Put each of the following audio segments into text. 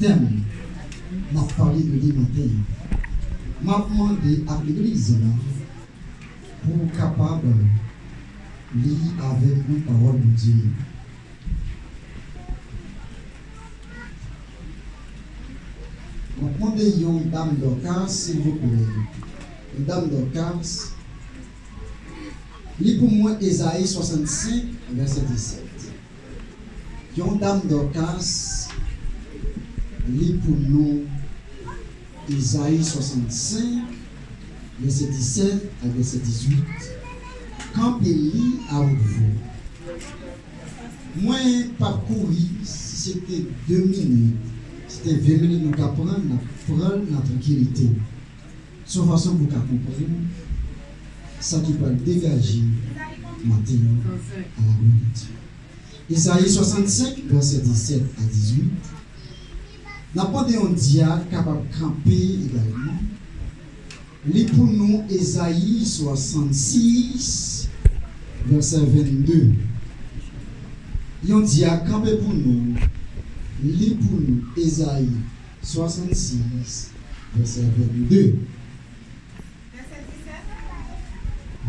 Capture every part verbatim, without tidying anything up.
Tèm n ap pale de li maten an. M ap mande ak legliz la pou w kapab li avèk nou pawòl Bondye. M ap mande yon dam Dòkas, silvouplè. Yon dam Dòkas, li pou mwen Ezayi swasannsenk, vèsè disèt. Yon dam Dòkas, li pou nou Ezayi swasannsenk, vèsè disèt ak vèsè dizuit. Kanpe li a wout vwa. Mwen p ap kouri, si se te de minit, si se te ven minit nou ka pran, n ap pran l nan trankilite. Se yon fason pou w ka konprann sa ki pral degaje maten an a la glwa de Dye. Ezayi swasannsenk, vèsè disèt a dizuit. N ap mande yon dyak kapab kanpe egalman. Li pou nou Ezayi swasannsis, vèsè vennde. Yon dyak kanpe pou nou. Li pou nou Ezayi swasannsis, vèsè vennde.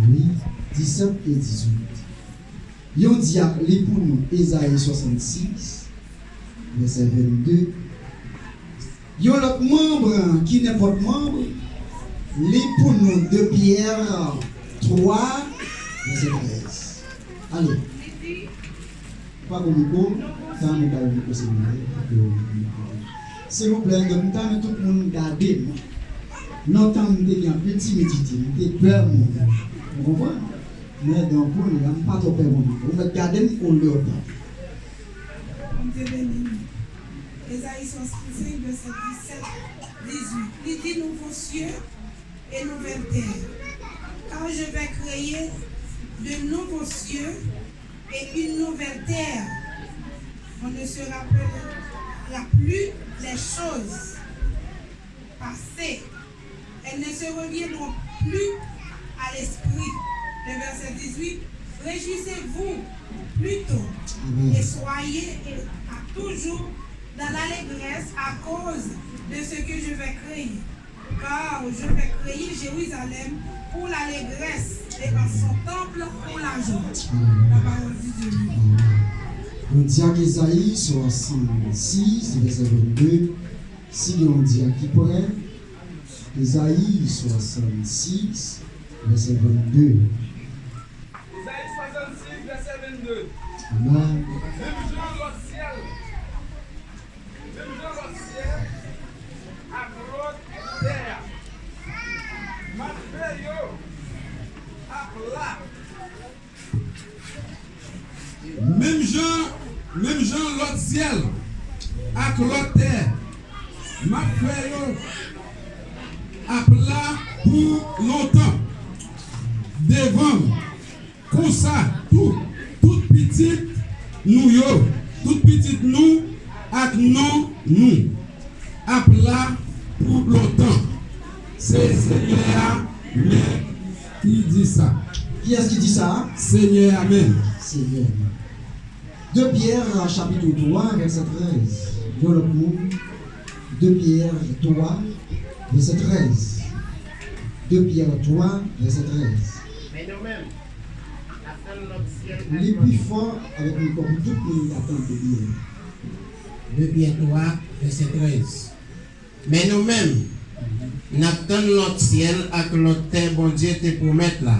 Wi, disèt e dizuit. Yon dyak li pou nou Ezayi swasannsis, vèsè vennde. Yon lòt manm ki nenpòt manm, li pou nou de Pyè twa, vèsè trèz. Ale. Pa gen mikwo, ta nou ba yo mikwo silvouplè. Silvouplè, m ta renmen tout moun gade m. Lontan m te gen anpil timidite, m te pè moun. Ou konprann? Men donk kounye a m pa twò pè moun ankò. Ou mèt gade m olye w tande. Bondye beni nou. Ezayi swasannsenk, vèsè disèt, dizuit. Li di, nouveaux cieux et nouvelle terre. Car je vais créer de nouveaux cieux et une nouvelle terre. On ne se rappellera plus les choses passées. Elles ne se reviendront plus à l'esprit. Le verset dix-huit, réjouissez-vous plutôt et soyez à toujours dans l'allégresse à cause de ce que je vais créer. Car je vais créer Jérusalem pour l'allégresse et en son temple pour la joie. La parole du Dieu. Yon dyak Ezayi swasannsis, vèsè vennde. Si gen yon dyak ki prè, Ezayi swasannsis, vèsè vennde. Ezayi swasannsis, vèsè vennde. Amen. Menm jan lòt syèl, menm jan lòt syèl ak lòt tè a, m ap fè yo apla. Menm jan, menm jan lòt syèl ak lòt tè, m ap fè yo apla pou lontan devan m. Konsa tou, tout pitit nou yo, tout pitit nou ak non nou ap la pou lontan. Se Senyè a menm ki di sa. Kiyès ki di sa? Senyè a menm. Senyè a menm. De Pyè, chapit twa, vèsè trèz. Yon lòt moun. De Pyè twa, vèsè trèz. De Pyè twa, vèsè trèz. Men nou menm, n ap tann lòt syèl ak lòt tè. Li pi fò avèk mikwo pou tout moun ka tande byen. De Pyè twa, vèsè trèz. Men nou menm, n ap tann lòt syèl ak lòt tè Bondye te pwomèt la,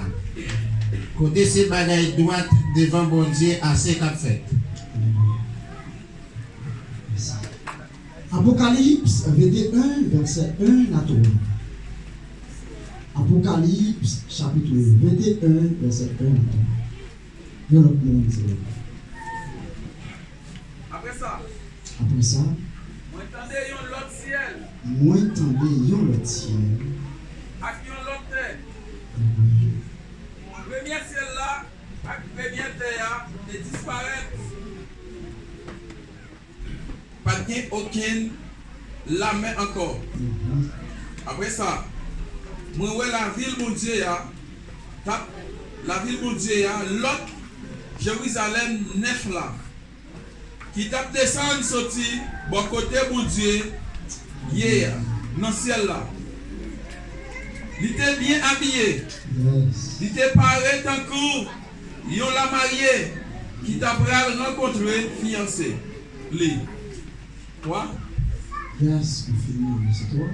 kote se bagay dwat devan Bondye ase k ap fèt. Apokalips venteyen, vèsè en a twa. Apokalips, chapit venteyen, vèsè en a twa. Yon lòt moun, se Apre sa, Apre sa, mwen tande yon lòt syèl mwen tande yon lòt syèl ak yon lòt tè. Premye syèl la ak premye tè a te disparèt. Pa t gen okenn lamè ankò. Apre sa, mwen wè lavil Bondye a, t ap, lavil Bondye a, lòt Jerizalèm nèf la, ki t ap desann soti bò kote Bondye ye a, nan syèl la. Li te byen abiye. Li te pare tankou yon lamarye ki ta pral rankontre fiyanse li. Twa. Yes, ou fini, se twa.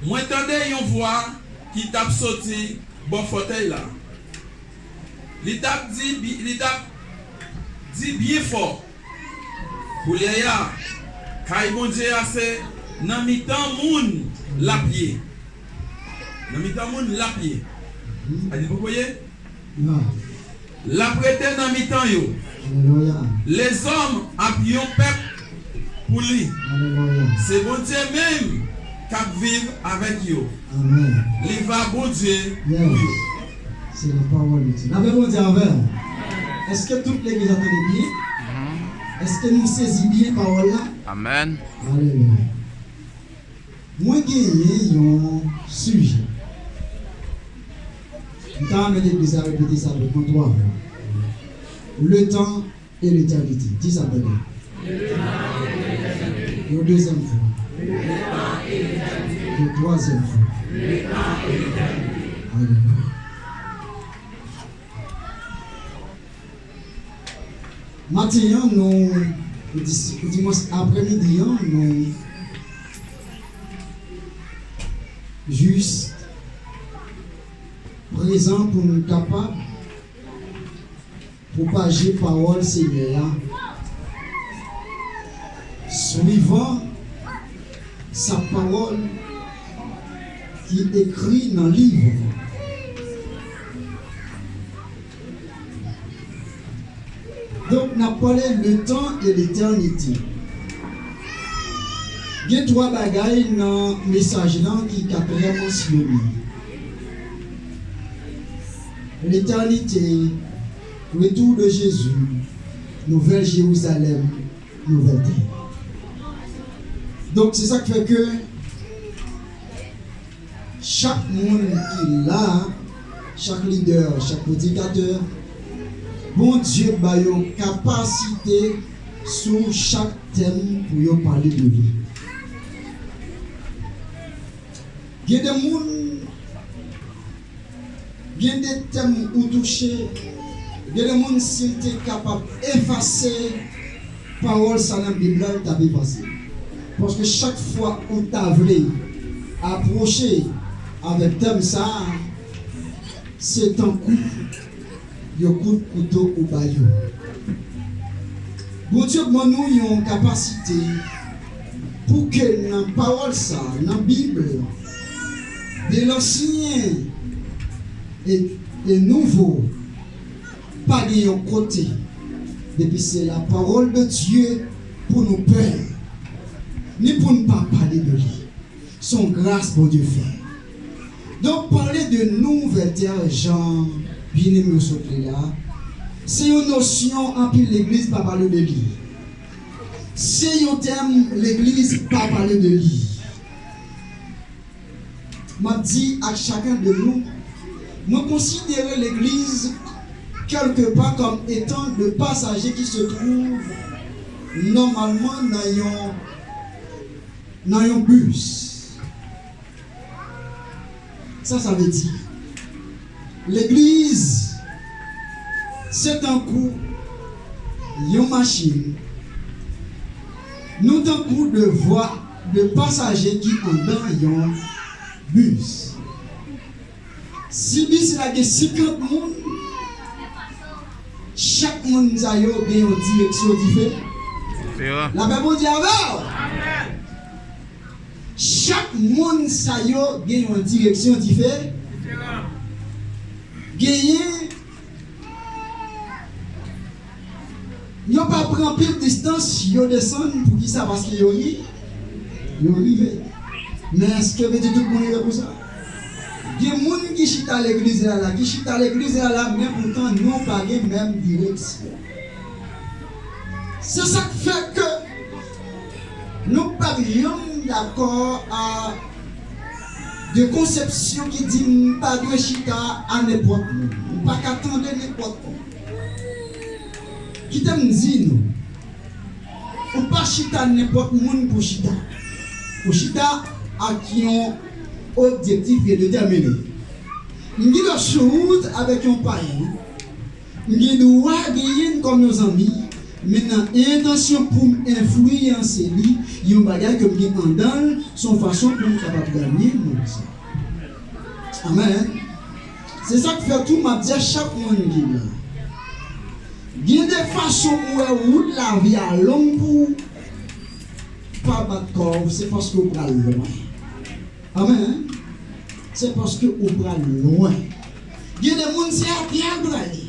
Mwen tande yon vwa ki t ap soti bò fòtèy la. Li t ap di, bi- li t ap di byen fò, "Koulye a, kay Bondye a se nan mitan moun l ap ye." Nan mitan moun l ap ye. Sa di poko ye? Non. L ap rete nan mitan yo. Alelouya. Lezòm ap yon pèp pou li. Alelouya. Se Bondye menm k ap viv avèk yo. Amèn. Li va Bondye pou yo. Yes. Se la pawòl de Dye. N ap fè Bondye avè w. Èske tout legliz la tande byen? Èske nou sezi byen pawòl la? Amèn. Alelouya. Mwen genyen yon sijè. M ta renmen legliz la repete sa avèk mwen twa fwa. Le temps et l'éternité. Di sa, tande. Yon dezyèm fwa. Yon twazyèm fwa. Alelouya. Maten an, nou, ou di, ou di mwen, aprèmidi an, nou jis prezan pou nou kapab pwopaje pawòl Senyè a, swivan sa pawòl ki ekri nan liv. Donk, n ap pale le temps et l'éternité. Gen twa bagay nan mesaj lan ki ka trè mansyone. Letènite, retour de Jésus, Nouvèl Jerizalèm, Nouvèl Tè. Donk, se sa k fè ke chak moun ki la, chak lidè, chak predikatè, Bondye ba yo kapasite sou chak tèm pou yo pale de li. Gen de moun, gen de tèm ou touche, gen de moun, si l te kapab efase pawòl sa nan Bib la, l t ap efase. Paske chak fwa ou ta vle apwoche avèk tèm sa a, se tankou yon kout kouto ou ba yo. Bondye ban nou yon kapasite pou ke nan pawòl sa, nan Bib, de lansyen e, e nouvo, pa gen yon kote. Depi se la pawòl de Dye pou nou pè, ni pou n pa pale de li. Se yon gras Bondye fè. Donk, pale de nouvèl tè, jan byeneme yo sot li la, se yon nosyon anpil legliz pa pale de li. Se yon tèm legliz pa pale de li. M ap di ak chaken de nou, nou konsidere legliz kèlkepa kòm etan de pasaje ki se twouve nòmalman nan yon, nan yon bis. Sa sa vle di? Legliz se tankou yon machin. Nou tankou de vwa, de pasaje ki anndan yon bis. Si bis la gen senkant moun, chak moun sa yo gen yon direksyon dife-, diferan. Lapè Bondye avè w. Chak moun sa yo gen yon direksyon dife-, genyen, yo pa pran pil distans, yo desann. Poukisa? Paske yo ri-, yo rive. Men èske vle di tout moun rive pou sa? Gen moun ki chita legliz la la, ki chita legliz la la, men poutan nou pa gen menm direksyon. Se sa k fè ke nou pa janm dakò a de konsepsyon ki di m pa dwe chita a nenpòt moun. M pa ka tande nenpòt moun. Kite m di nou, Ou pa chita nenpòt moun pou chita. Ou chita ak yon objektif byen detèmine. M gen yon shoot avèk yon payen. M gen dwa genyen l kòm yon zanmi, men nan entansyon pou m enfliyanse li, yon bagay ke m gen anndan l, se yon fason pou m kapab ganye moun sa. Amèn. Se sa k fè tou m ap di a chak moun ki la. Gen de fason ou wè wout lavi a long pou ou, pa bat kò w, se paske w pral lwen. Amèn. Se paske ou pral lwen. Gen de moun se atè a l prale.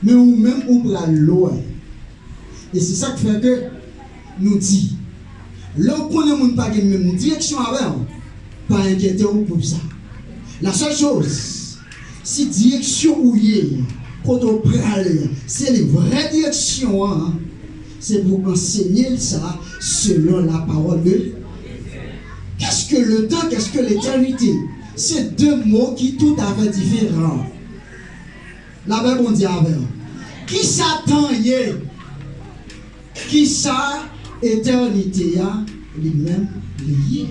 Men ou menm ou pral lwen. E se sa k fè ke nou di, lè w konnen moun pa gen menm direksyon avè w, pa enkyete w pou sa. La sèl choz, si direksyon ou ye, kote w pral, se li vrè direksyon an, se pou w ansenye l sa selon la parole de Dieu. Qu'est-ce que le temps, qu'est-ce que l'éternité? Se de mo ki toutafè diferan. Lapè Bondye avè w. Kisa tan ye? Kisa etènite a li menm li ye?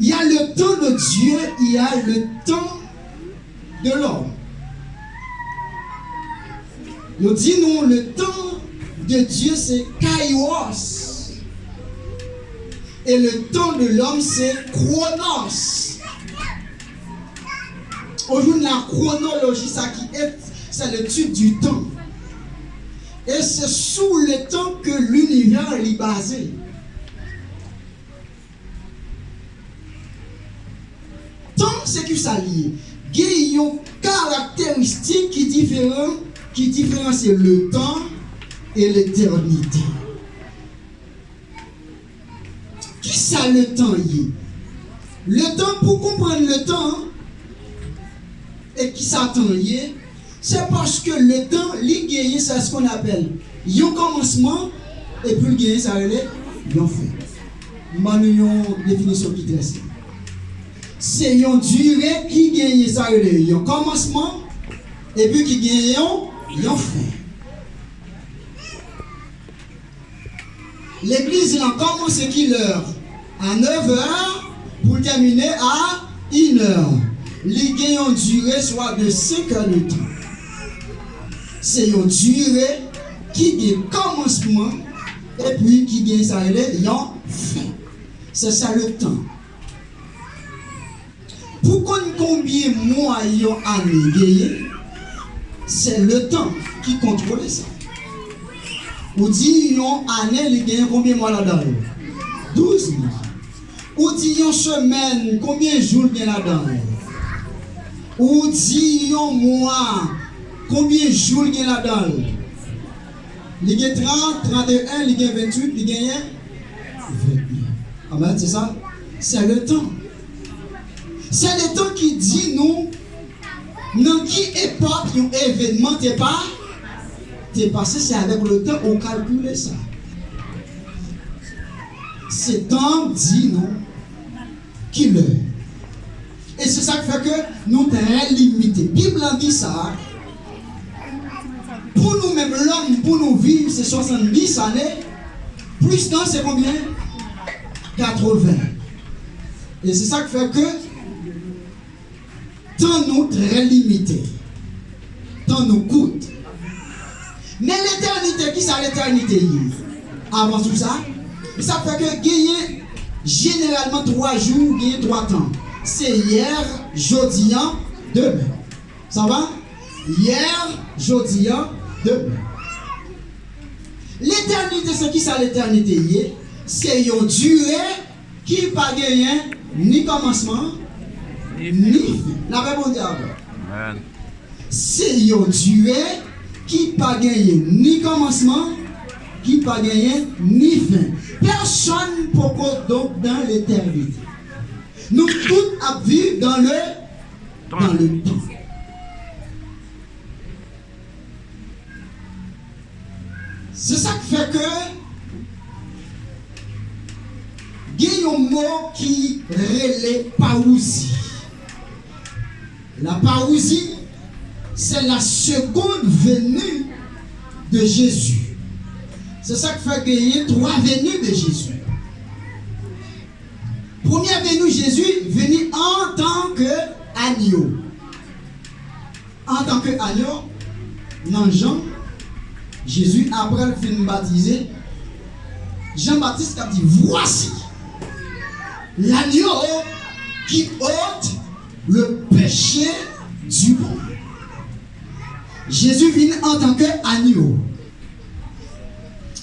Il y a le temps de Dieu, il y a le temps de l'homme. Yo di nou, le temps de Dieu, c'est kairos. Et le temps de l'homme, c'est chronos. Ou jwenn la chronologie, sa ki est, c'est l'étude du temps. Et c'est sous le temps que l'univers li baze. Tan, se ki sa li ye? Gen yon karakteristik ki diferan, ki diferansye le temps et l'éternité. Kisa le temps ye? Le temps, pou konprann le temps, e kisa tan ye, se paske le temps, li genyen, c'est ce qu'on appelle yon kòmansman, epi l genyen sa rele yon fen. M ban nou yon definisyon ki trè senp. Se yon dire ki genyen sa rele yon kòmansman, epi ki genyen yon, yon fen. Legliz lan kòmanse kilè? A nèv è pou l tèmine a inè. Li gen yon dire swa de senk è de tan. Se yon dire ki gen kòmansman epi ki gen sa rele yon fen. Se sa le tan. Pou konn konbyen mwa yon ane genyen, se le tan ki kontwole sa. Ou di yon ane li genyen konbyen mwa ladan l? Douz mwa. Ou di yon semèn, konbyen jou l gen ladan l? Ou di yon mwa, konbyen jou l gen ladan l? Li gen trant, tranteyen, li gen venntuit, li genyen vennèf. Amèn, se sa? Se le tan. Se le tan ki di nou nan ki epòk yon evènman te pa, te pase. Se avèk le tan ou kalkile sa. Se tan di nou kilè. E se sa k fè ke nou trè limite. Bib lan di sa, pou nou menm lòm, pou nou viv, se swasanndis ane, plis tan se konbyen? Katreven. E se sa k fè ke tan nou trè limite. Tan nou kout. Men letènite, kisa letènite ye? Avan tou sa, sa fè ke genyen jeneralman twa jou, genyen twa tan. Se yè, jodi a, demen. Sa va? Yè, jodi a, demen. Letènite, se kisa letènite ye? Se yon dire ki pa genyen ni kòmansman, ni fen. Lapè Bondye avè w. Amèn. Se yon dire ki pa genyen ni kòmansman, ki pa genyen ni fen. Pèsonn poko donk dan letènite. Nou tout ap viv dan le, dan le tan. Se sa k fè ke gen yon mo ki rele parouzi. La parouzi, C'est la seconde venue de Jésus. Se sa k fè genyen twa veni de Jezi. Premye veni Jezi vini antanke anyo. Antanke anyo, nan Jan, Jezi, apre l fin batize, Jan Batis k ap di, Voici l'agneau qui ôte le péché du monde. Jezi vin antanke anyo.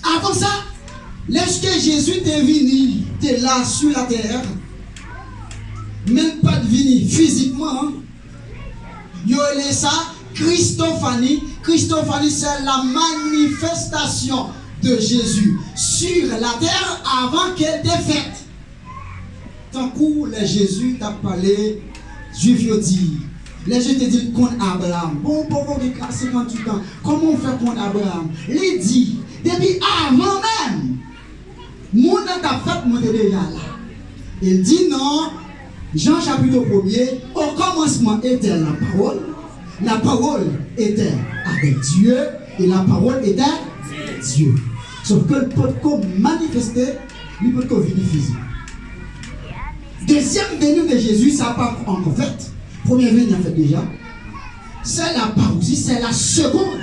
Avan sa, lèske Jezi te vini, te la sou latè, men l pa t vini fizikman, yo rele sa Christophanie. Christophanie, c'est la manifestation de Jésus sur la terre avant qu'elle te fèt. Tankou lè Jezi t ap pale, Jwif yo di, lè Jezi te di l konn Abraram, bon, ou poko gen ka senkanntuit an, kòman w fè konn Abraram? Li di, depi avan menm moun nan t ap fèt, mwen te deja la. E l di, nan Jan chapit premye, au commencement était la parole, la parole était avec Dieu, et la parole était Dieu. Sòf ke l potko manifeste, li potko vini fizik. Dezyèm veni de Jezi, sa pa ankò fèt. Premye veni an fèt deja. C'est la parousie, c'est la seconde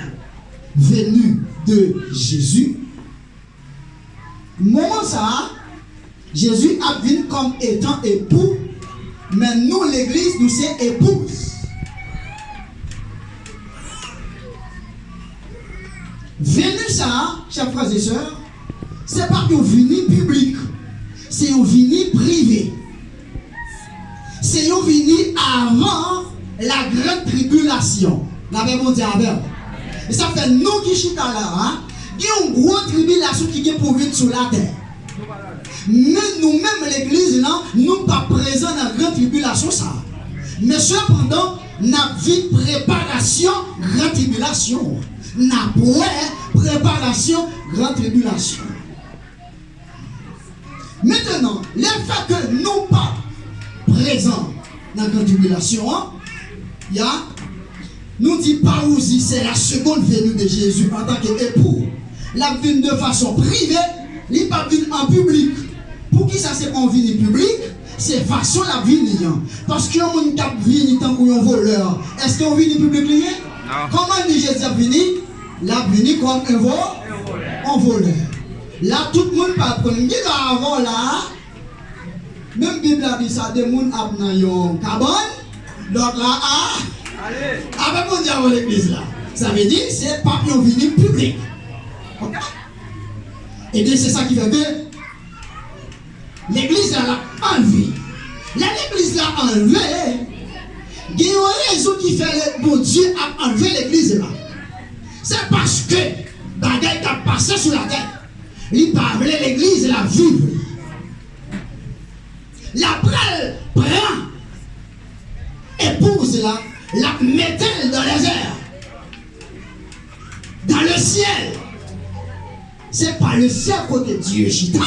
venue de Jésus. Moman sa a, Jezi ap vin kòm etan epou, men nou, legliz, nou se epouz. Veni sa a, chè frè e sè, se pa yon vini piblik, se yon vini prive. Se yon vini avan la grande tribulation. Lapè Bondye avè w. E sa fè nou ki chita la a, gen yon gwo tribilasyon ki gen pou vin sou latè. Men nou menm legliz lan, nou pa prezan nan gran tribilasyon sa a. Men sepandan, n ap viv preparasyon gran tribilasyon an. N ap wè preparasyon gran tribilasyon an. Mentenan, lefètke nou pa prezan nan gran tribilasyon an, ya, nou di parouzi, c'est la seconde venue de Jésus antanke epou. L ap vin de fason prive, li p ap vin an piblik. Poukisa se pa yon vini piblik? Se fason l ap vini an. Paske yon moun k ap vini tankou yon volè, èske yon vini piblik li ye? Non. Kòman l di Jezi ap vini? L ap vini kòm yon vo-, yon volè. La, tout moun pa konn. M gen dwa avè w la a. Menm Bib la di sa, de moun ap nan yon kabann, lòt la a. Avèk Bondye avè legliz la. Sa vle di, se p ap yon vini piblik. Oke? Ebyen, se sa ki fè ke legliz la, l ap anlve. Lè legliz la anlve, gen yon rezon ki fè le-, Bondye ap anlve legliz la. Se paske bagay k ap pase sou latè, li pa vle legliz la viv li. L ap pral pran epouz la, l ap mete l dans les airs, dans le ciel. Se pa le syèl kote Dye chita,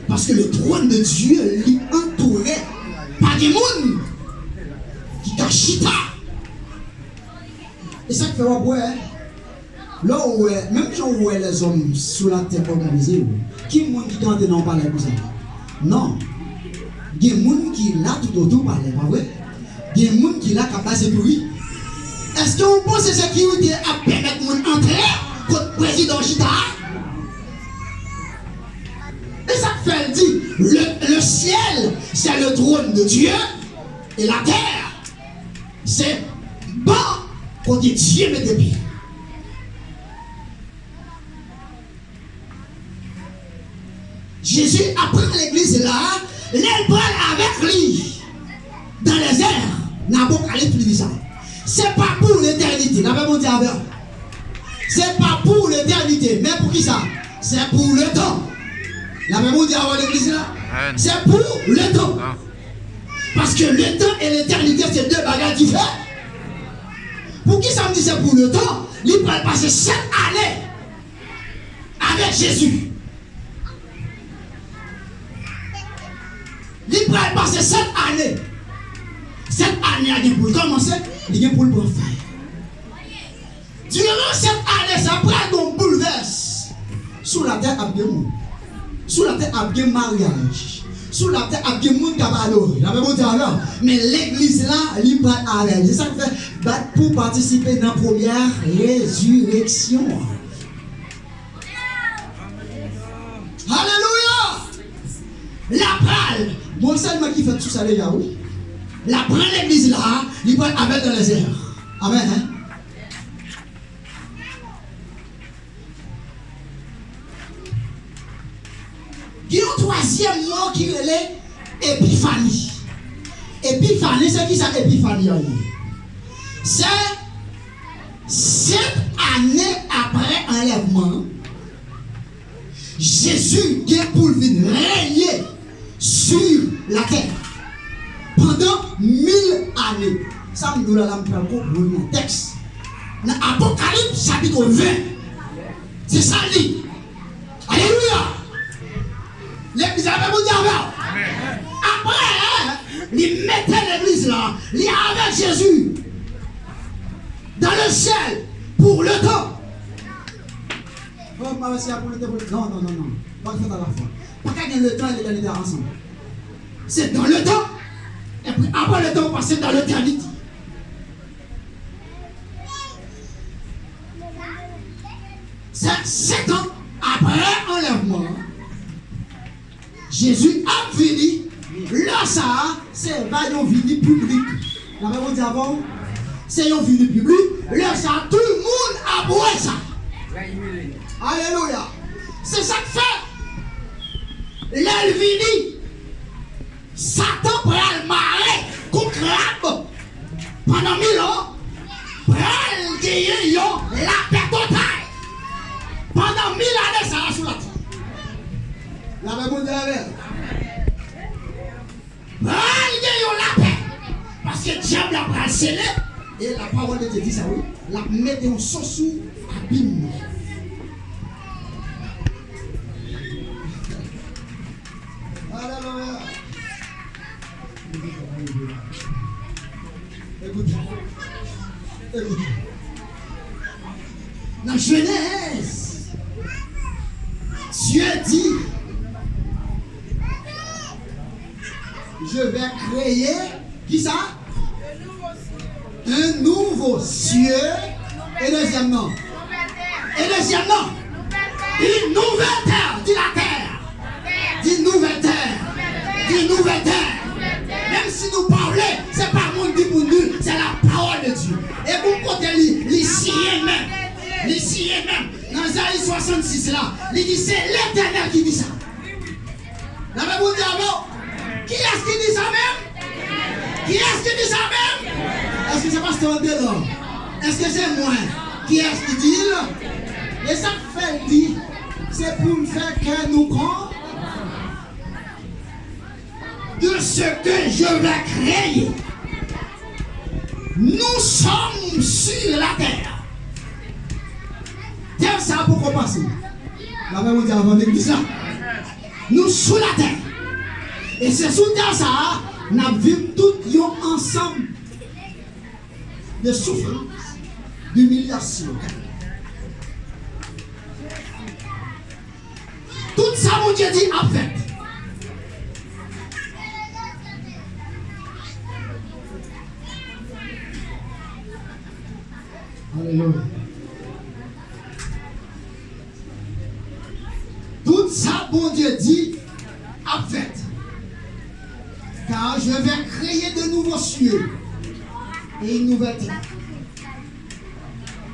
paske le trône de Dieu li antoure. Pa gen moun ki ka chita. E sa k fè w ap wè, lè w wè, menm jan w wè lèzòm sou latè òganize yo, ki moun ki ka antre nan yon palè konsa? Non. Gen moun ki la toutotou palè, pa vre? Gen moun ki la k ap bay sekirite. Èske w panse sekirite ap pèmèt moun antre kot prezidan chita a? E sa k fè l di, le, le ciel, c'est le trône de Dieu, et la terre, se ban kote Dye mete pye. Jezi ap pran legliz la, lè l pral avèk li dans les airs, nan Apokalips li di sa. Se pa pou letènite. Lapè Bondye avè w. Se pa pou letènite. Men pou kisa? Se pou letan. Lapè Bondye avè w, legliz la. Amen. Se pou letan. Ah. Paske letan e letènite se de bagay diferan. Poukisa m di se pou letan? Li pral pase sèt ane avèk Jezi. Li pral pase sèt ane. Sèt ane a gen pou l kòmanse, li gen pou l pran fen. Diran sèt ane sa pral gen yon boulvès. Sou latè ap gen moun. Sou latè ap gen maryaj. Sou latè ap gen moun k ap adore. Lapè Bondye avè w. Men legliz la, li pral avè l. Se sa k fè, bat pou w patisipe nan premyè rezireksyon an. Alelouya! L ap pral. Gon sèlman ki fèt sou sa deja, wi. L ap pran legliz la, li pral avè l nan lèzè. Amèn, hein? Gen yon twazyèm mo ki rele epifani. Epifani, se ki sa epifani an ye? Se sèt ane apre anlèvman an, Jezi gen pou l vin renye sou latè pandan mil ane. Sa m di w la, la m pral konprann nan tèks. Nan Apokalips chapit ven, se sa l di. Alelouya! Legliz la, Bondye avè w. Apre, li mete legliz la, li avèk Jezi dans le ciel pour le temps. Oh, pa wè si y a pou lite pou lite. Non, non, non, non. Pa fè dans la foi. Pa ka gen le temps et l'éternité ansanm. Se dans le temps. Epi apre le temps, ou pase dans l'éternité. Se sèt an apre anlèvman an. Jezi ap vini, lè sa a, se pa yon vini piblik. Lapè Bondye avè w. Se yon vini piblik, lè sa a, tout moun ap wè sa. Alelouya. Se sa k fè, lè l vini, Satan pral mare kou krab pandan mil an, pral genyen yon lapè total pandan mil ane sa a sou latè. Lapè Bondye avè l. Pral gen yon lapè. Paske dyab la pral sele, e la pawòl de Dye di sa, wi. L ap mete yon so sou abim nan. Alelouya. Écoute. Écoute. Nan Genèse, Dieu dit, je vais créer, ki sa? Un nouveau ciel. E dezyèm nan? E dezyèm nan? Une nouvelle terre, di la terre. Di nouvèl tè. Di nouvèl tè. Menm si nou pa vle, se pa moun ki pou nou, se la pawòl de Dye. E pou kote li, li siyen menm. Li siyen menm. Nan Ezayi swasannsis la, li di se Letènèl ki di sa. Lapè Bondye avè w. Kiyès ki di sa menm? Kiyès ki di sa menm? Èske se pastè Andelan? Èske se mwen? Kiyès ki di l? E sa k fè l di, se pou m fè kè nou kon de ce que je vais créer. Nous sommes sur la terre. Tè sa a poko pase. Lapè Bondye avè legliz la. Nou sou latè. E se sou tè sa a, n ap viv tout yon ansanm de soufrans, dimilyasyon. Tout sa Bondye di ap fèt. Alelouya. Tout sa Bondye di ap fèt. Car je vais créer de nouveaux cieux et une nouvelle terre.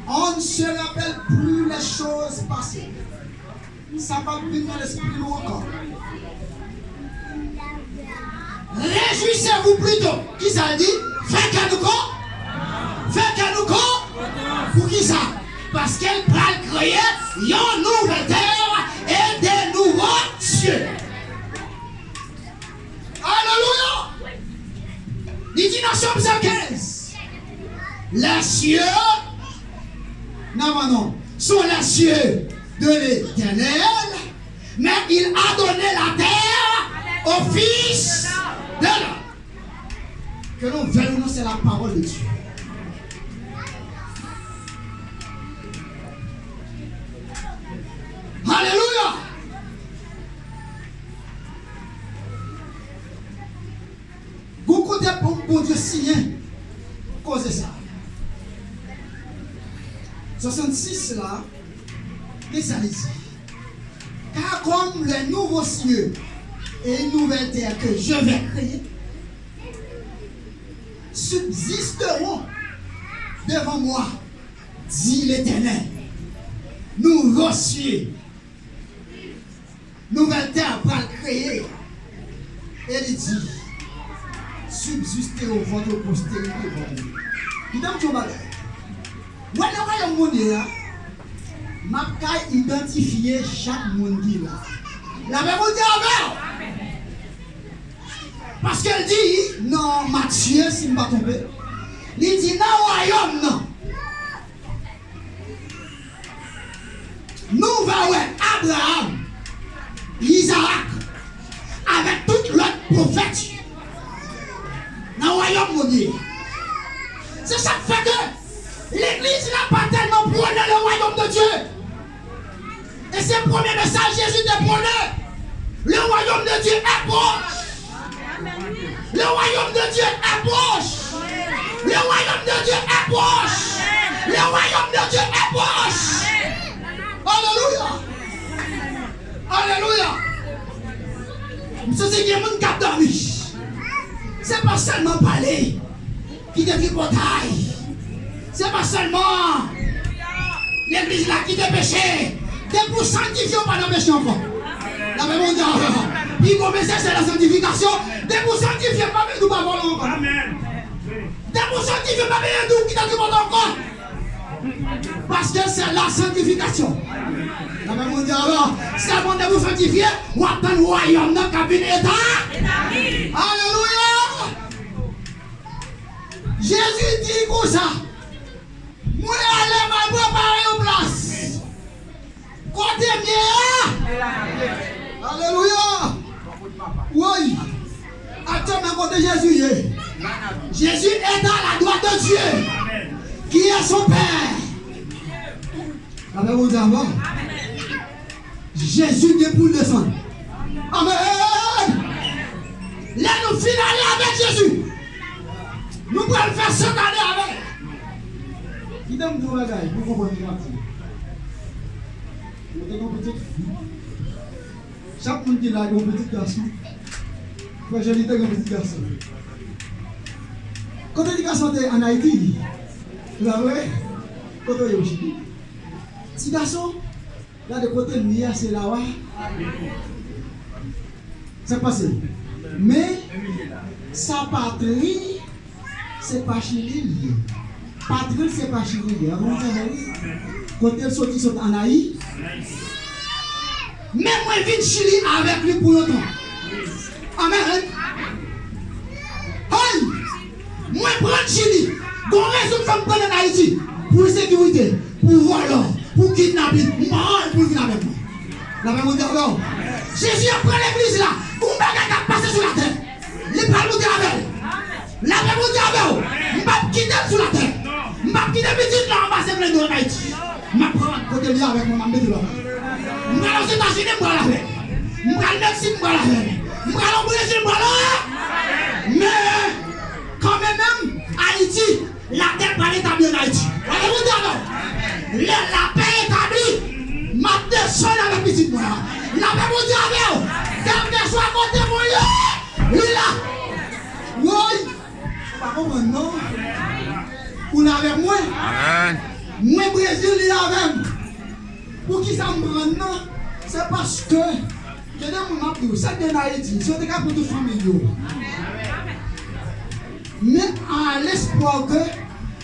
On ne se rappelle plus les choses passées. Sa p ap vin nan lespri nou ankò. Réjouissez-vous plutôt. Kisa l di? Fè kè nou kon-, fè kè nou kon-, pou kisa? Paske l pral kreye yon nouvèl tè e de nouvo syè. Alelouya! Li di nan Sòm san kenz, les cieux, non, non, non, sont les cieux de l'Éternel, mais il a donné la terre au Fils de l'homme. Que l'on veuille ou non, c'est la parole de Dieu. Bondye siyen koze sa. Swasannsis la, men sa li di. Car comme les nouveaux cieux et une nouvelle terre que je vais créer subsisteront devant moi, dit l'Éternel. Nouvo sye, nouvèl tè pral kreye. E li di, subsisteront votre postérité, votre. Kite m di yon bagay. Wè nan wayòm Bondye a, m ap ka idantifye chak moun ki la. Lapè Bondye avè w. Paske l di nan Matye, si m pa twonpe, li di nan wayòm nan, nou va wè Abraram, Izarak, avèk tout lòt pwofèt yo nan wayòm Bondye. Se sa k fè ke legliz la pa tèlman pwone le royaume de Dieu. E se premye mesaj Jezi te pwone. Le royaume de Dieu est proche. Le royaume de Dieu est proche. Le royaume de Dieu est proche. Le royaume de Dieu est proche. Alelouya. Alelouya. M santi gen moun k ap dòmi. Se pa sèlman pale ki te tripotay. Se pa sèlman legliz la ki te peche. Depi w sanktifye, w pa nan peche ankò. Lapè Bondye avè w. Pi bon mesaj se la sanktifikasyon. Depi w sanktifye, pa vin di w pa vòlè ankò. Depi w sanktifye, pa vin di w ki te tripotay ankò. Paske se la sanktifikasyon. Lapè Bondye avè w. Sèlman depi w sanktifye, w ap tann wayòm nan k ap vin eta. Alelouya. Jezi di konsa, mwen ale m al prepare yon plas. Kote m ye a? Alelouya. Woy. Aktyèlman kote Jezi ye? Jezi est à la droite de Dieu, qui est son Père. Lapè Bondye avè w. Jezi gen pou l desann. Amèn. Lè nou fin ale avèk Jezi, nou pral fè sèt ane avè l. Kite m di w yon bagay pou w konprann sa m ap di. Mwen te gen yon pitit fi. Chak moun ki la gen yon pitit gason. Frè Joli te gen yon pitit gason. Kote ti gason te? Ann Ayiti. Se pa vre? Kote w ye, Chili? Ti gason, gade kote l ye a, se la w a. Sa k pase? Men, sa pa Trin, se pa Chili l ye. Patri l se pa Chili l ye. An nou tande wi. Kote l soti, sot ann Ayi. Men mwen vin Chili avèk li pou yon tan. Amèn. Hey! Mwen pran Chili. Gon rezon k fè m pran l ann Ayiti. Pou ensekirite, pou vòlò, pou kidnapin. M pran l pou l vin avèk mwen. Lapè Bondye avè w. Jezi ap pran legliz la. Gon bagay k ap pase sou latè. Li pral monte avè l. Lapè Bondye avè w. M p ap kite l sou latè. M p ap kite pitit la anba se blende ann Ayiti. M ap pran l kote l ye avèk mwen, m ap mete l anba. M pral Ozetazini, m pral avè l. M pral Meksik, m pral avè l. M pral o Brezil, m pral o. Men, kanmenm menm, Ayiti, latè pral etabli ann Ayiti. Lapè Bondye avè w. Lè lapè etabli, m ap desann avèk pitit mwen an. Lapè Bondye avè w. Kèlkeswa kote mwen ye, li la. Woy! Ou pa konprann non. Ou la avèk mwen? Amèn. Mwen Brezil, li avè m. Poukisa m pran l nan? Se paske gen de moun m ap di w, sa k gen ann Ayiti, si yo te ka pran tout fanmi yo. Men a lespwa ke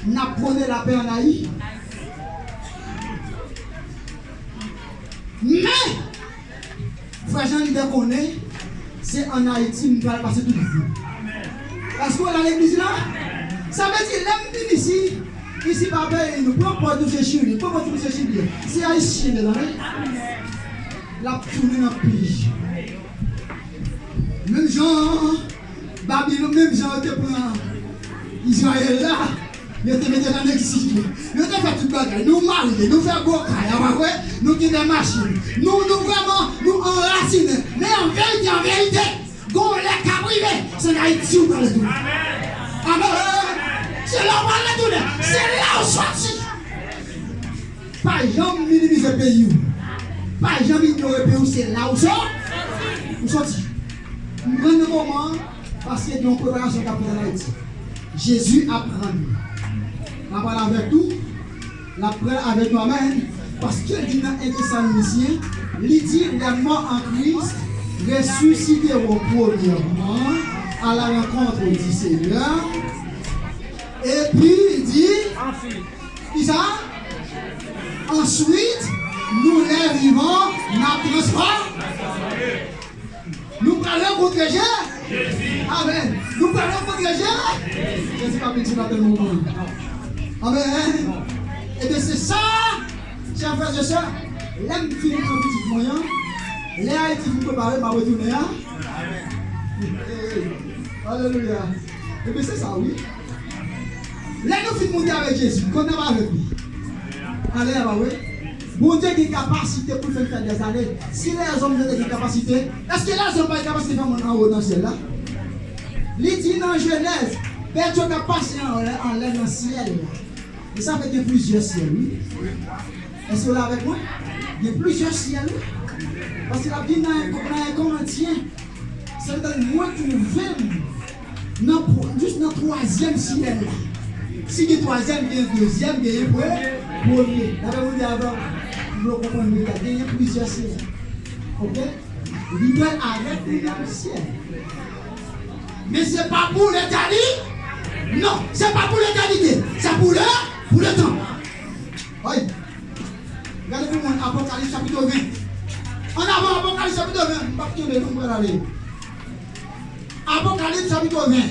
n ap pwone lapè ann Ayi. Men, Frè Jean Leader konnen se ann Ayiti m pral pase tout vi m. Èske w la legliz la? Sa vle di, lè m vin isi, isi pa peyi nou. Pran pòz nou se Chili, pran pòz nou se Chili. Se Ayisyen li la, wi. L ap tounen nan peyi. Menm jan Babilòn, menm jan yo te pran Izrayèl la, yo te mete l ann egzil. Yo te fè tout bagay. Nou marye, nou fè gwo kay, a pa vre? Nou gen de machin. Nou, nou vrèman, nou anrasinen. Men an verite, an verite, gon lè k ap rive, se ann Ayiti ou pral retounen. Se la w pral retounen. Se la w soti. Pa janm minimize peyi w. Pa janm inyore peyi w. Se la w sò-, w soti. M pran nan moman an paske gen yon preparasyon k ap fèt ann Ayiti. Jezi ap rann. L ap pral avèk nou. L ap pral avèk nou, amèn. Paske l di nan Etesalonisyen, li di, les morts en Christ ressusciteront premièrement à la rencontre du Seigneur. Epi, li di, kisa? Ensuite, nous les vivants, n ap transfòme. Nou pral rankontre Jezi. Amèn. Nou pral rankontre Jezi. Jezi pa vin sou latè non. Amèn. Ebyen, se sa, chè frè e sè, lè m fin pran pitit mwen an, lè Ayiti fin prepare, m ap retounen an. Alelouya. Ebyen, se sa, wi. Lè nou fin monte avèk Jezi, konn n ap avèk li. Alelouya, pa vre? Bondye gen kapasite pou l fè n fè dèzane. Si lèzòm te gen kapasite, èske lèzòm pa gen kapasite fè moun anwo nan syèl la? Li di nan Jenèz, bèt yo k ap pase anlè, anlè nan syèl la. E sa fè gen plizyè syèl, wi. Èske w la avèk mwen? Gen plizyè syèl, wi. Paske l ap di nan, nan Korentyen, se tankou mwen twouve m nan pw-, jis nan twazyèm syèl la. Si gen twazyèm, gen dezyèm, genyen pre-, premye. Dapre moun di avan, m vle w konprann byen, genyen plizyè syèl. Oke? Li pral avèk nou nan syèl. Men se pa pou letèni-, non, se pa pou letènite. Se pou le, pou letan. Oy. Gade pou mwen Apokalips chapit ven. An avan Apokalips chapit ven, m p ap kenbe non, m pral ale. Apokalips chapit ven.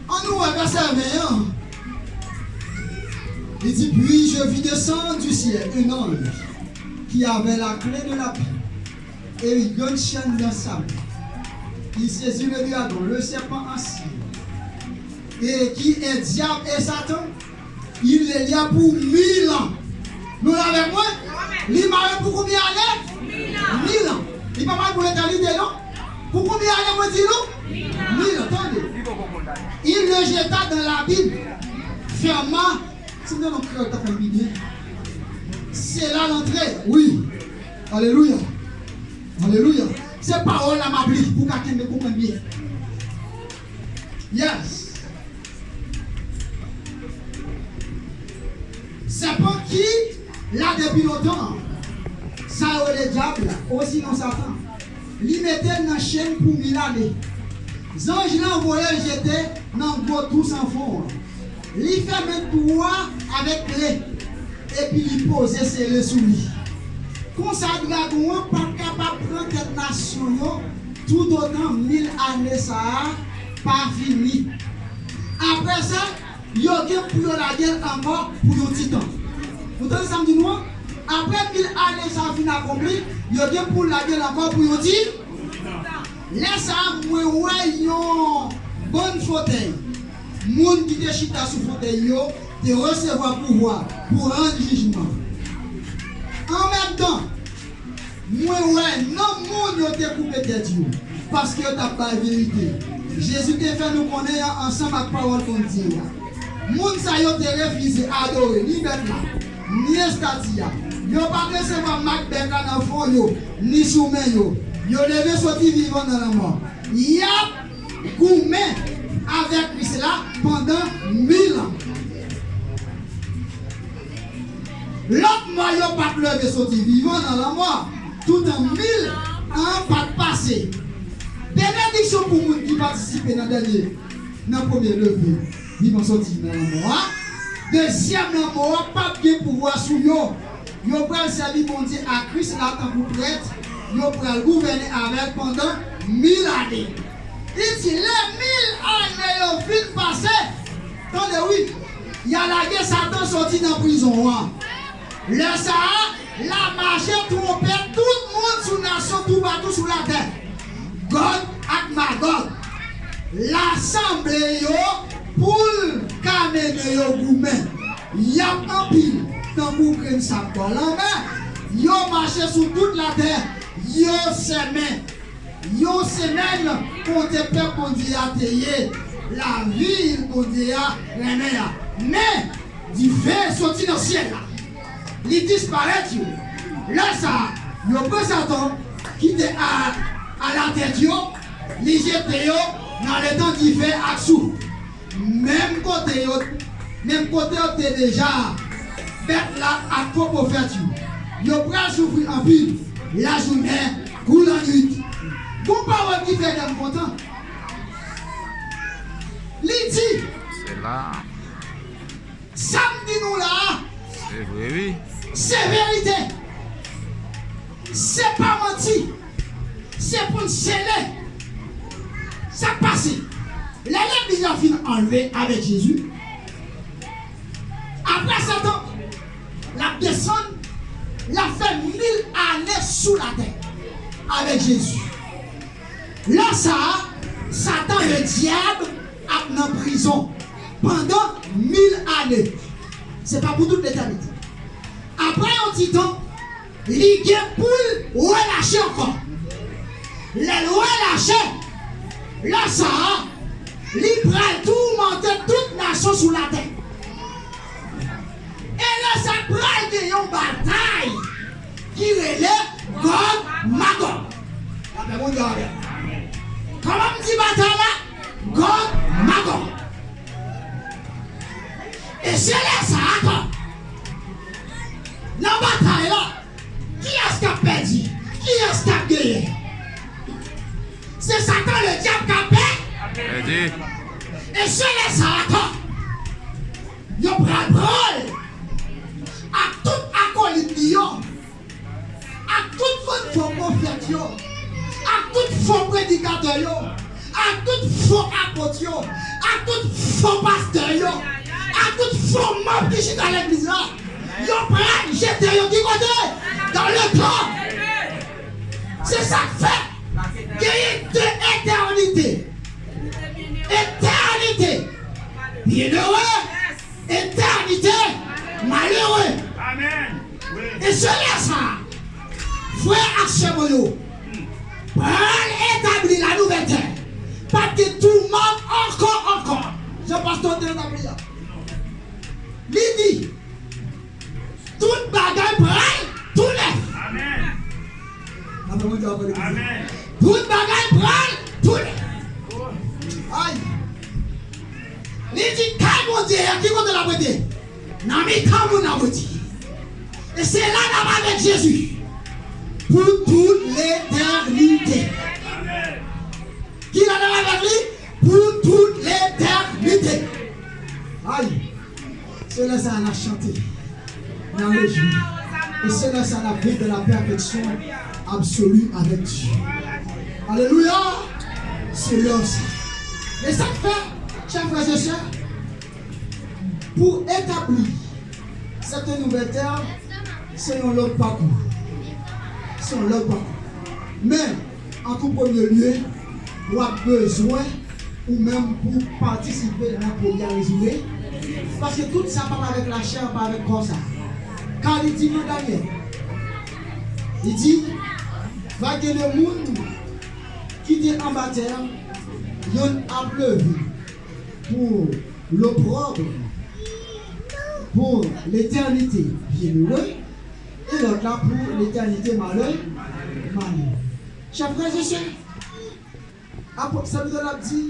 An nou wè vèsè ven an. Li di, puis je vis descendre du ciel un ange qui avait la clé de la Bible et une grande chaîne dans sa main. Il saisit le dragon, le serpent ancien, et qui est diable et Satan. Il le lia pour mille ans. Nou la avèk mwen? Li mare pou konbyen ane? Mil an. Li pa mare pou letènite, non? Pou konbyen ane mwen di nou? Mil an. Tande. Il le jeta dans l'abîme, ferma. Si m te nan kreyòl, ta fè m pi byen. Se la l antre, wi. Alelouya. Alelouya. Se pawòl la m ap li pou w ka kenbe konprann byen. Yes. Sèpan ki la depi lontan an, sa yo rele dyab la, osinon Satan, li mete l nan chenn pou mil ane. Zanj lan voye l jete nan gwo twou san fon an. Li fèmen twou a avèk kle, epi li poze sele sou li. Konsa, dragon an p ap kapab pran tèt nasyon yo toutotan mil ane sa a pa fini. Apre sa, yo gen pou yo lage l ankò pou yon ti tan. Ou tande sa m di nou an? Apre mil ane sa a fin akonpli, yo gen pou lage l ankò pou yon ti. Lè sa a, mwen wè yon bann fotèy. Moun ki te chita sou fotèy yo te resevwa pouvwa pou rann jijman. An menm tan, mwen wè nanm moun yo te koupe tèt yo, paske yo t ap bay verite Jezi te fè nou konnen an ansanm ak pawòl Bondye a. Moun sa yo te refize adore ni bèt la, ni estati a. Yo pa t resevwa mak bèt la nan fwon yo, ni sou men yo. Yo leve soti vivan nan lanmò. Y ap goumen avèk Kris la pandan mil an. Lòt mò yo p ap leve soti vivan nan lanmò, toutan mil an pa t pase. Benediksyon pou moun ki patisipe nan dènye, nan premye leve vivan soti nan lanmò a. Dezyèm lanmò a p ap gen pouvwa sou yo. Yo pral sèvi Bondye ak Kris la tankou prèt, yo pral gouvène avè l pandan mil ane. Li di, lè mil ane yo fin pase, tande wi, y a lage Satan soti nan prizon an. Lè sa a, l a mache twonpe tout moun sou nasyon toupatou sou latè. Gòg ak Magòg, l a sanble yo pou l ka mennen yo goumen. Y ap anpil tankou grenn sab bò lanmè. Yo mache sou tout latè. Yo sèmen. Yon semèn kote pèp Bondye a te ye. Lavil Bondye a renmen an. Men, dife soti nan syèl la. Li disparèt yo. Lè sa a, yo pran Satan, ki te a, alatèt yo, li jete yo nan letan dife ak souf. Menm kote yo, menm kote yo te deja bèt la ak fo pwofèt yo. Yo pral soufri anpil, lajounen kou lannwit. Gon pawòl ki fè kè m kontan. Li di, Se la. Sa m di nou la a, Se vre, wi. Se verite. Se pa manti. Se pou n sele. Sa k pase? Lè legliz la fin anlve avèk Jezi, apre sèt an, l ap desann, l ap fè mil ane sou latè avèk Jezi. Lè sa a, Satan Ledyab ap nan prizon pandan mil ane. Se pa pou tout letènite. Apre yon ti tan, li gen pou l relache ankò. Lè l relache, lè sa a, li pral toumante tout nasyon sou latè. E lè sa pral gen yon batay ki rele Gòg Magòg. Lapè Bondye avè w. Kòman m di batay la? Gòg Magòg. E se lè sa a ankò, nan batay la, kiyès k ap pèdi? Kiyès k ap genyen? Se Satan Ledyab k ap pè- Pèdi. E se lè sa a ankò, yo pral pran l ak tout akolit li yo, ak tout bann fo pwofèt yo, ak tout fo predikatè yo, ak tout fo apot yo, ak tout fo pastè yo, ak tout fo manm ki chita legliz la. Yo pral jete yo ki kote? Dans le temps. Se sa k fè genyen de etènite. Etènite. Byenere. Etènite malere. Amèn. Wi. E se lè sa a, frè ak sè mwen yo, pral etabli la nouvèl tè. P ap gen toumant ankò, ankò. Jan pastè te etabli a. Li di, tout bagay pral tou nèf. Amèn. Apre mwen di apre legliz. Amèn. Tout bagay pral tou nèf. Ay. Li di kay Bondye a, ki kote l ap rete? Nan mitan moun nan Bondye. E se la n ap avèk Jezi pou tout letènite. Amèn. Ki la n ap avèk li pou tout letènite. Ay. Se lè sa a n ap chante, n ap rejwi. E se lè sa a n ap viv dans la perfection absolue avec Dieu. Alelouya! Se lè sa. E sa k fè, chè frè e sè, pou etabli cette nouvelle terre, se yon lòt pakou. Se yon lòt pakou. Men, an tou premye lye, w ap bezwen ou menm pou patisipe nan pwogre a rezime. Paske tout sa p ap avèk lachè, pa avèk kò sa. Ka li di nan Danyèl, li di, va gen de moun ki te anba tè a, yonn ap leve pou lopròb, pou letènite byennere, e lòt la pou letènite malè, malè. Chè frè e sè, apot Sèvitè l ap di,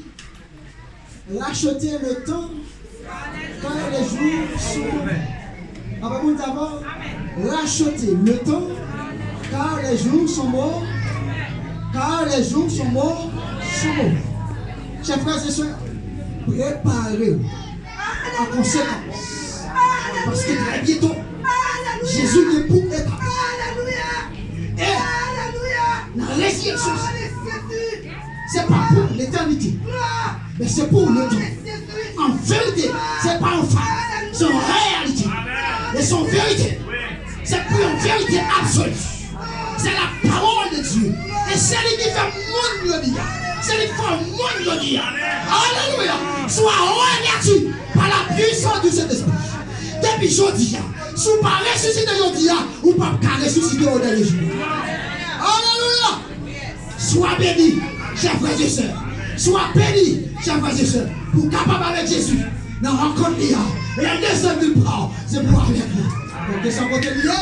racheter le temps, car les jours sont mauvais. Papa, moun sa fò. Racheter le temps, car les jours sont mau-, car les jours sont mau-, sont mauvais. Chè frè e sè, prepare w an konsekans. Paske trè byento, Jezi gen pou etabli. E nan rezireksyon, se pa pou letènite, men se pou le tan. An verite, se pa yon fab, se yon reyalite. E se yon verite. Se pou yon verite absoli. C'est la parole de Dieu. E se li ki fè moun jodi a. Se li ki fè moun jodi a. Alelouya. Sois revêtu par la puissance du Saint-Esprit. Depi jodi a, si w pa resisite jodi a, ou p ap ka resisite o dènye jou. Alelouya. Swa beni, chè frè e sè. Si w ap beni, chè frè e sè, pou w kapab avèk Jezi nan rankont li a, e lè l desann vin pa w, se pou w avèk li. Bon, ke sa kote li ye,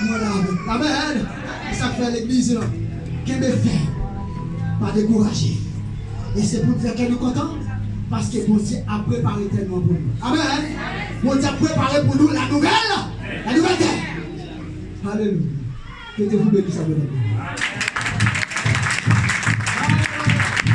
mwen la avèk. Amèn. E sa k fè legliz lan kenbe fèm, pa dekouraje. E se pou n fè kè nou kontan, paske Bondye ap prepare tèlman pou nou. Amèn. Bondye ap prepare pou nou la nouvèl, la nouvèl tè. Alelouya. Ke Dye vou beni sa, mwen.